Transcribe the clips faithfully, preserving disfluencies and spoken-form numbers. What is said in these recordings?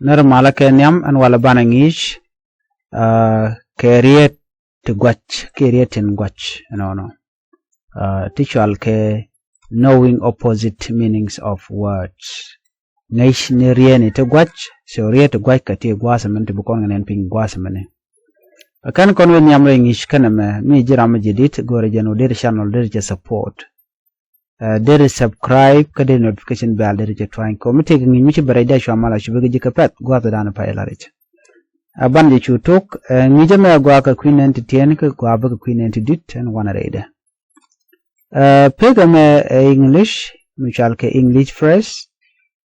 Nɛr malä kɛ nhiam ɛn walɛ banɛ ŋi̱i̱c, ah, kɛ riet ti gua̱c kiɛ riet tin gua̱c ɛnɔnɔ. Ah, ti cual kɛ knowing opposite meanings of words. Ŋäc ni riet ni ti gua̱c, so riet ti gua̱c kɛ ti gua̱a̱th mɛn ti bi kɔn kɛ nɛn piny gua̱a̱th mɛn ni. Kɛn kɔn wä nhiam rɛy ŋi̱i̱c kɛnɛ mɛ, mi ji̱ ram mi ji̱ dit, go̱rɛ jɛn wä deri channel deri jɛ support. Ah, deri subscribe kä deri notification bell deri jɛ tuany kɔ mi tëëk ŋi̱i̱c mi ci bɛ rɛy dee cua mal a cu bikɛ ji̱ kɛ pɛth gua̱a̱th dan pay la rɛc. Ah, ban jɛ cu tok, ah, ŋi̱i̱c ɛmɛ gɔaa kɛ kui̱ nɛn ti tiɛɛn kä gɔaa bikɛ kui̱ nɛn ti dit ɛn wanɛ rɛydɛ. Ah, pek ɛmɛ ɛ English, mi cual kɛ English phrase.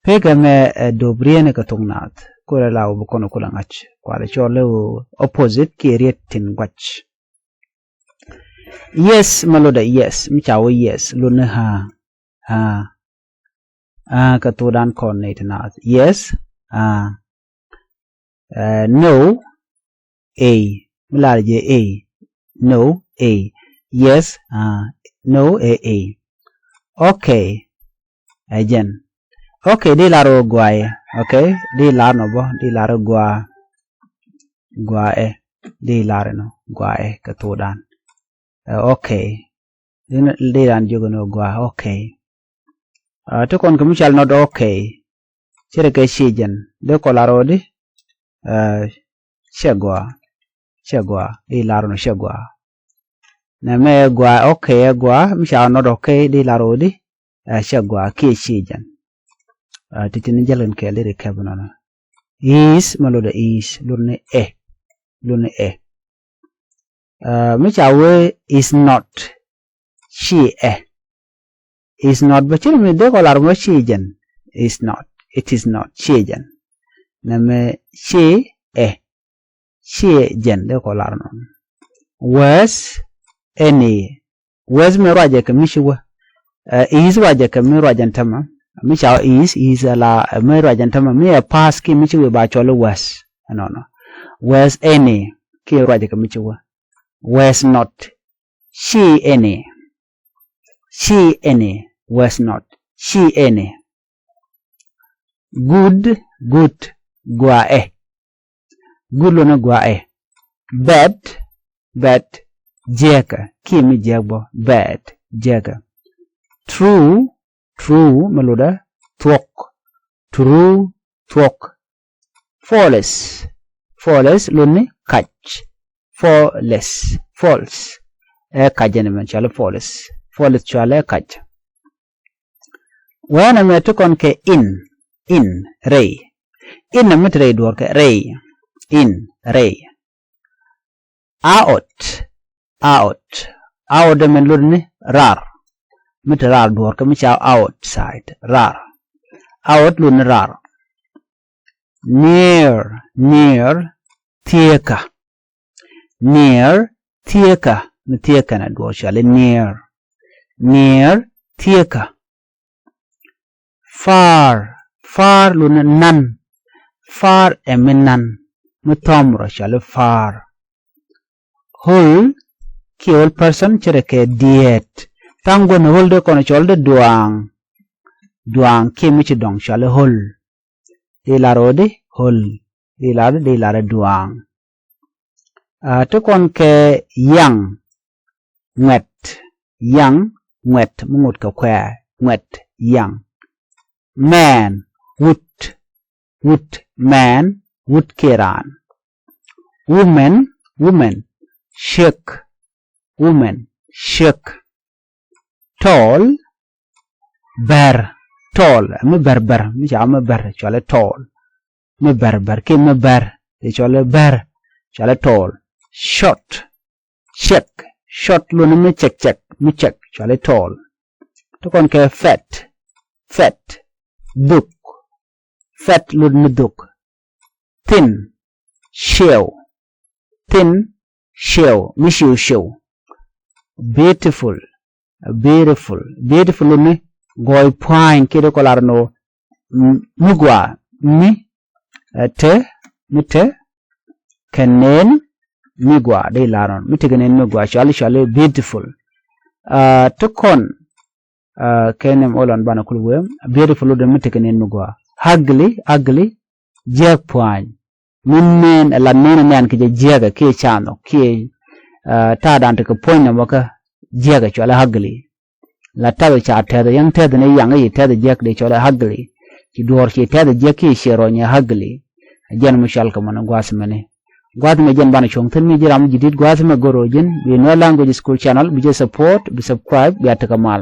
Pek ɛmɛ ɛ dop riet ni kɛ thok naath. Kulɛ la wä bi kɔn kulɛ ŋa̱c. Kualɛ cɔl ɛ opposite kiɛ riet tin gua̱c. Yes, mɛ lotdɛ yes, mi ca wä yes, lot ni ɣaa, ɣaa. Ɣaa kɛ thokdan kɔn ni ti naath. Yes, ɣaa. Ah, no, ɛ. Mi lar jɛ ɛ. No, ɛ. Yes, ah, no, ɛ, ɛ. Okay, ɛ jɛn. Okay, di lar wä gɔaa ɛ. Okay, di lar nɔ bä, di lar wä gɔaa. Gɔaa ɛ. Di lar nɔ gɔaa ɛ kɛ thokdan. Ah, okay. Di, di lar jiök nɔ gɔaa, okay. Ah, ti kɔn kɛ mi cal not okay. Cɛ rɛ kɛ ci jɛn. Dee kɔ lar wä di? Ah, cɛ gɔaa. Cɛ gɔaa. Di lar nɔ cɛ gɔaa. Nɛ mɛ ɛ gɔaa, okay, ɛ gɔaa. Mi ca not okay, di lar wä di? Ah, cɛ gɔaa kiɛ ci jɛn. Ah, ti ti ni jäl kɛn kɛɛl di ri kɛp nɔnɔ. Is, mɛ lotdɛ is, lot ni ɛ. Lot ni ɛ. Ah, mi ca wee is not. Ci ɛ. Is not bä ci ri mi dee kɔ lar mɔ ci jɛn. Is not. It is not. Ci jɛn. Nɛ mɛ ci ɛ. Ci jɛn dee kɔ lar nɔn. Was any. Was mɛ ruacɛ kɛ mi ci wä. Ah, is ruacɛ kɛ mi ruacɛ ɛn tämɛ. Mi ca is, is ala, ah, mi ruacɛ ɛn tämɛ. Mi ɛ past kiɛ mi ci wä ba cɔl was. Ɛnɔnɔ. Was any kiɛ ruacɛ kɛ mi ci wä. Was not. Ci any. Ci any. Was not. Ci any. Good, good. Gɔaa ɛ. Good lot ni gɔaa ɛ. Bad, bad. Jiɛkɛ. Kiɛ mi jiɛk bä. Bad. Jiɛkɛ. True, true. Mɛ lotdɛ thuɔ̱k. True, thuɔ̱k. False. False lot ni kac. False. False. Ɛ kac ɛn mɛn cuali false. False cuali ɛ kac. Wee nɛ mɛ ti kɔn kɛ in. In, rɛy. In nɛ mi ti rɛy duɔr kɛ rɛy. In, rɛy. Out. Out. Out ɛmɛ lot ni raar. Mi te raar duɔ̱ɔ̱r kɛ mi ca outside. Raar. Out lot ni raar. Near. Near. Thieekä. Near. Thieekä. Mi thieekä na duɔ̱ɔ̱r cɔali near. Near. Thieekä. Far. Far lot ni nan. Far ɛ mi nan. Mi thɔmrɔ cɔali far. Old kiɛ old person ci rɛ kɛ diet. Tha̱a̱ŋ guäth ni old dee kɔn cɔl dee duaaŋ. Duaaŋ kiɛ mi ci dɔ̱ŋ cɔali old. Di lar ɣöö di old. Di lar di lar duaaŋ. Ah, ti kɔn kɛ young. Ŋuɛt. Young, ŋuɛt, mi ŋut kɛ kuɛɛ, ŋuɛt, young. Man, wut, wut, man, wut kiɛ raan. Woman, woman, ciek, woman, ciek. Tall, bɛr, tall, mi bɛr bɛr, mi ca mi bɛr, cɔali tall. Mi bɛr bɛr, kiɛ mi bɛr, cɔali bɛr, cɔali tall. Short, ciek, short lot ni mi cɛk cɛk, mi cɛk, cɔali tall. Ti kɔn kɛ fat, fat, dhuk, fat lot ni dhuk. Thin, ciɛw, thin, ciɛw, mi ciɛw ciɛw. Beautiful, beautiful, beautiful lot ni gɔɔy pua̱a̱ny kiɛ di kɔ lar ni ɣöö mi gɔaa, mi, eh, te, mi te kɛ nɛn mi gɔaa, di lar nɔn mi te kɛ nɛn mi gɔaa, cɔali, cɔali beautiful. Ah, ti kɔn, ah, kɛ nɛm olɔn banɛ kul wee, beautiful lot ni mi te kɛ nɛn mi gɔaa. Ugly, ugly, jiäk pua̱a̱ny. Min nɛn ɛ la nɛn ɛ nɛn kɛ jɛ jiäkɛ kiɛ canɔ kiɛ ta̱a̱dan ti kɛ puɔ̱ny nɔmɔ kä jiäkɛ cualɛ ugly. La tɛth ca tɛth yäŋ tɛth ni yaŋ i̱ tɛth jiäk dee cualɛ ugly. Ci duɔ̱ɔ̱r ci tɛth jiäk kiɛ ciɛ rɔ̱ nyɛ ugly. Ɛ jɛn mi cual kɛ mɔni gua̱a̱th mɛni. Gua̱a̱th mɛ jɛn banɛ cuɔ̱ŋ thi̱n mi ji̱ ram mi ji̱ di̱t gua̱a̱th mɛ go̱r ɣöö ji̱n bi Nuer Language School Channel bi jɛ support bi subscribe bi a tekɛ mal.